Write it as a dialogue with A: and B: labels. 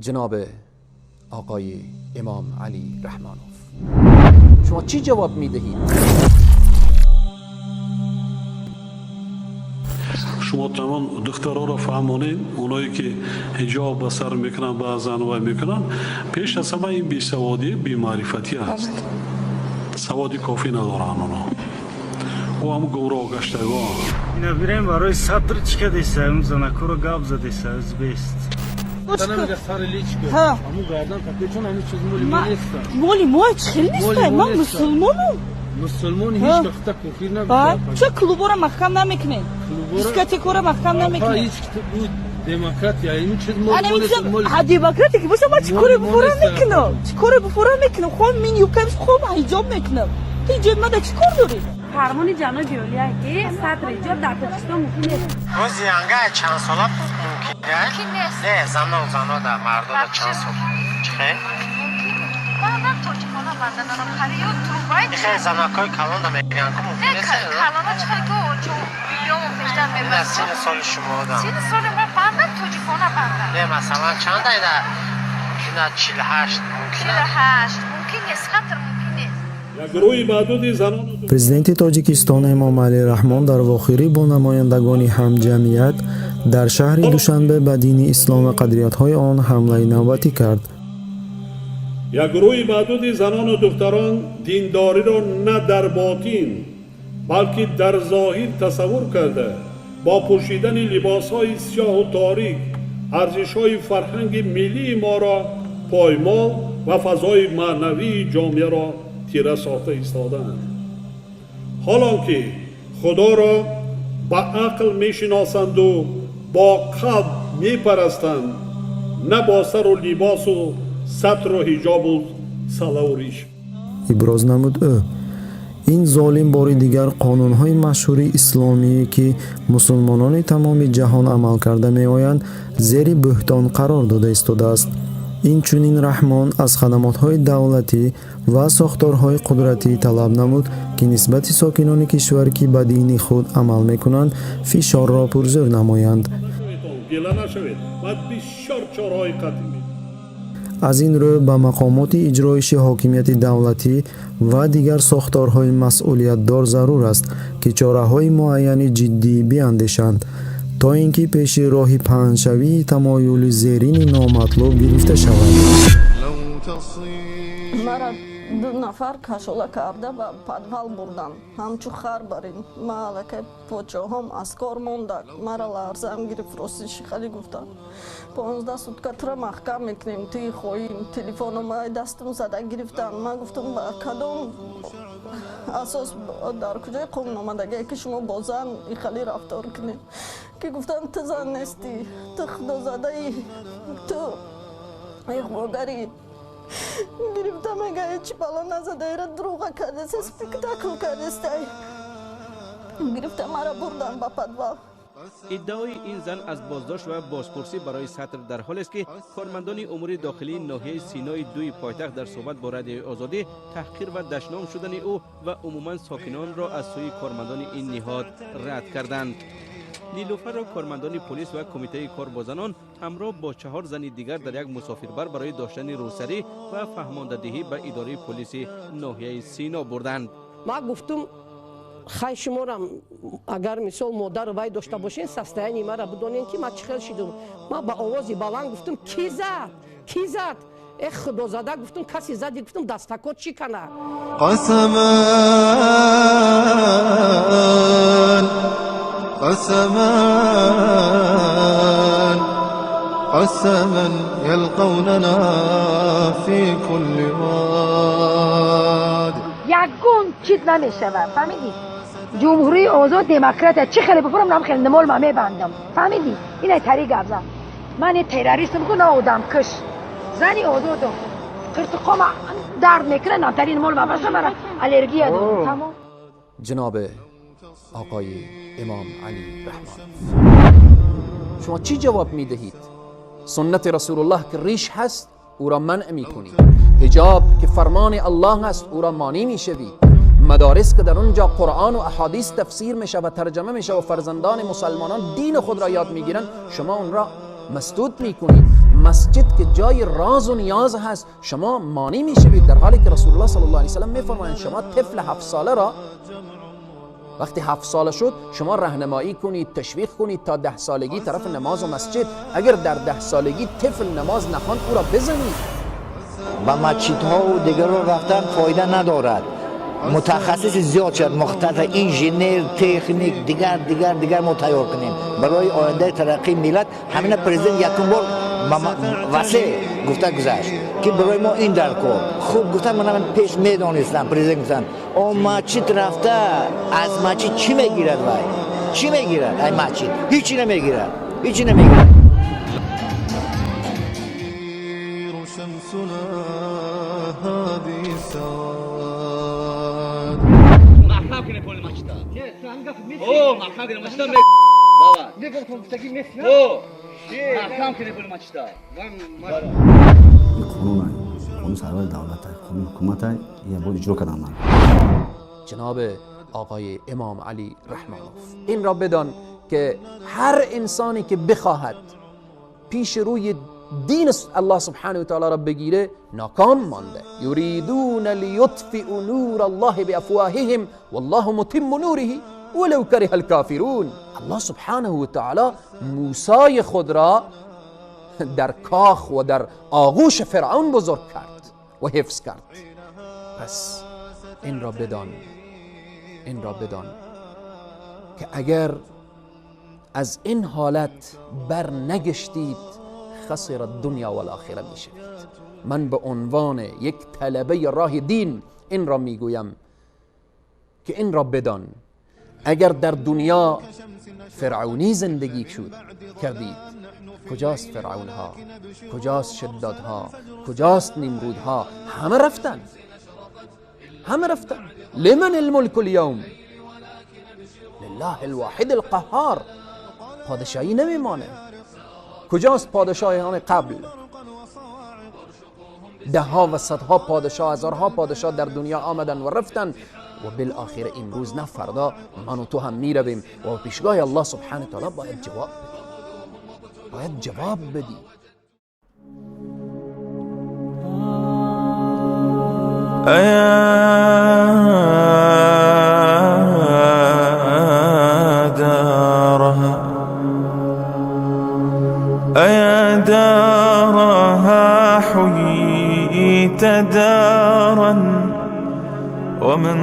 A: جناب آقای امام علی رحمانوف، شما چی جواب میدهید؟
B: Шумо тамом духтароро фаҳмонед, оное ки ҳиҷоб ба сар мекунанд, баъзан вай мекунанд, пеш аз ҳама ин бесаводӣ, бемаърифатӣ аст. Саводи кофӣ надоранд оно. Ӯ ҳам гумроҳ гаштагон.
C: Ина бирем барои сатр чӣ кадеса, ум занакоро гап задеса, бест.
D: Моли мо чӣ неста? Ма мусулмонам.
E: Мусулмон ҳеҷ вақта кофир набуд.
D: Ча клубора маҳкам намекунед? Дискотекора маҳкам намекунед?
E: Демократия ин чиз.
D: Демократия ки боша, ман чӣ коре буфора мекунам? Чӣ коре буфора мекунам? Хом мин юкам, хом ҳиҷоб мекунам. Ту ҳиҷоб мада чӣ кор дорӣ?
F: Фармони ҷаноби олия ки сатр ҳиҷоб дар Тоҷикистон мумкин нест.
G: Боз янга чанд сола мумкин
F: нест?
G: Не, зано, зано да мардо да чанд сол? Чихе?
F: Ман тоҷикона банданарам хариё трубай.
G: Ихе занакои калон да мегӯянд ку мумкин нест?
F: Калона чихе ку чун бибиёмон пештар мебарад.
G: Сини соли шумо да.
F: Сини соли ма бандам, тоҷикона бандам.
G: Не, масалан чанд айда? Ина 48 мумкин аст?
F: 48 мумкин нест, хатр мумкин нест.
H: Президенти Тоҷикистон Эмомалӣ Раҳмон дар вохӯрӣ бо намояндагони ҳамҷамъият дар шаҳри Душанбе ба дини ислом ва қадриятҳои он ҳамлаи навбатӣ кард.
B: Як гурӯҳи маъдуди занону духтарон диндориро на дар ботин, балки дар зоҳир тасаввур карда, бо пӯшидани либосҳои сиёҳу торик арзишҳои фарҳанги миллии моро поймол ва фазои маънавии ҷомеаро тира сохта истодаанд, ҳолон ки Худоро ба ақл мешиносанду бо қалб мепарастанд, на бо сару либосу сатру ҳиҷобу салаву риш.
H: Иброз намуд ӯ. Ин золим бори дигар қонунҳои машҳури исломие, ки мусулмонони тамоми ҷаҳон амал карда меоянд, зери бӯҳтон қарор дода истодааст. Инчунин Раҳмон аз хадамотҳои давлатӣ ва сохторҳои қудратӣ талаб намуд, ки нисбати сокинони кишвар, ки ба дини худ амал мекунанд, фишорро пурзӯр намоянд.
B: Гила нашавед, баъд бисёр чораҳои қатъӣ.
H: Аз ин рӯ ба мақомоти иҷроиши ҳокимияти давлатӣ ва дигар сохторҳои масъулиятдор зарур аст, ки чораҳои муайяни ҷиддӣ биандешанд, то ин ки пеши роҳи паҳншавии тамоюли зерини номатлуб гирифта шавад.
I: Мара ду нафар кашола карда ба подвал бурдан, ҳамчу хар барин. Ма аллакай почоҳом аз кор монда, мара ларзаам гирифт. Рости шихали гуфтам, 15 сутка тура маҳкам мекунем, туи хоҳим. Телефонома дастам зада гирифтан. Ман гуфтам, ба кадом асос, дар куҷои қонун омадагие, ки шумо бо зан ихали рафтор кунед? Ки гуфтан, ту зан нестӣ, ту худозадаӣ, ту иғвогарӣ. Гирифта мега, ҳечи бало назадаира, дурӯға кардеса, спектакл кардестай. Гирифта мара бурдан ба подвал.
J: Иддаои ин зан аз боздошт ва бозпурсӣ барои сатр дар ҳолест, ки кормандони умури дохилии ноҳияи Синои дуи пойтахт дар суҳбат бо Радиои Озодӣ таҳқир ва дашном шудани ӯ ва умуман сокинонро аз сӯи кормандони ин ниҳод рад карданд. Нилуфарро кормандони полис ва кумитаи кор бо занон ҳамроҳ бо чаҳор зани дигар дар як мусофирбар барои доштани рӯсарӣ ва фаҳмондадиҳӣ ба идораи полиси ноҳияи Сино бурданд.
K: Ман гуфтум, хай, шуморам агар мисол модару вай дошта бошен, состояние мара бидонен, ки ман чӣ хел шидум. Ман ба овози баланд гуфтум, ки зад, ки зад? Э, худозада, гуфтум, каси зади, гуфтум, дастакот чӣ кана?
L: قسمان قسمان قسما يلقوننا في كل واد.
F: ягон чиз намешавад, фаҳмидӣ? Ҷумҳурии озод, демократия, чӣ хеле бифурам, нам хеле намол ма мебандам, фаҳмидӣ? Ина тари гап зан. Ман террористм ку, на одамкуш. Зани озодам, қиртиқома дард мекунад, намтари намол ма баша, мара аллергия дорам, тамом.
A: جناب آقای امام علی رحمان، شما چی جواب میدهید؟ سنت رسول الله که ریش هست، او را منع میکنید. حجاب که فرمان الله است، او را مانع میشوید. مدارس که در اونجا قرآن و احادیث تفسیر میشه و ترجمه میشه و فرزندان مسلمانان دین خود را یاد میگیرن، شما اون را مسدود میکنید. مسجد که جای راز و نیاز هست شما مانع میشوید، در حالی که رسول الله صلی الله علیه و سلم میفرمایند شما طفل 7 ساله را وقتی 7 ساله شد شما راهنمایی کنید، تشویق کنید تا 10 سالگی طرف نماز و مسجد. اگر در 10 سالگی طفل نماز نخواند او را بزنید.
M: با مسجدها و دیگران رفتن فایده ندارد. متخصص زیاد شد، مختص انژینر، تکنیک، دیگر دیگر دیگر ما تیار کنیم برای آینده ترقی ملت. همین پرزیدنت یکم بار وسیع گفته گذشت که برای ما این در کار خوب گفتن. من پیش میدانستم پرزیدنت گفتن او مسجد رفته از مسجد چی میگیرد؟ وای چی میگیرد؟ ای مسجد هیچی نمیگیرد، هیچی نمیگیرد.
N: این قانون قانون سرور دولت، قانون حکومت یه باید اجرا کردن.
A: جناب آقای امام علی رحمانوف، این را بدان که هر انسانی که بخواهد پیش روی دین الله سبحانه و تعالی را بگیره ناکام مانده. یریدون لیطفئوا نور الله بافواههم والله متم نوره ولو کره الکافرون. الله سبحانه و تعالی موسی خود را در کاخ و در آغوش فرعون بزرگ کرد و حفظ کرد. پس این را بدان، این را بدان که اگر از این حالت بر نگشتید خسر الدنیا و الاخره میشوید. من به عنوان یک طلبه راه دین این را میگویم که این را بدان، اگر در دنیا فرعونی زندگی شد کردید، کجاست فرعون ها، کجاست شدادها، کجاست نمرودها؟ همه رفتن، همه رفتن. لمن الملک اليوم؟ لله الواحد القهار. پادشاهی نمیمانه. کجاست پادشاهان قبل؟ ده ها و صدها پادشاه، هزارها پادشاه در دنیا آمدن و رفتن و بالاخره امروز نه فردا من و تو هم میرویم و پیشگاه الله سبحانه تعالی باید جواب بدی، باید جواب بدی.
O: أيا دارها حييت دارا ومن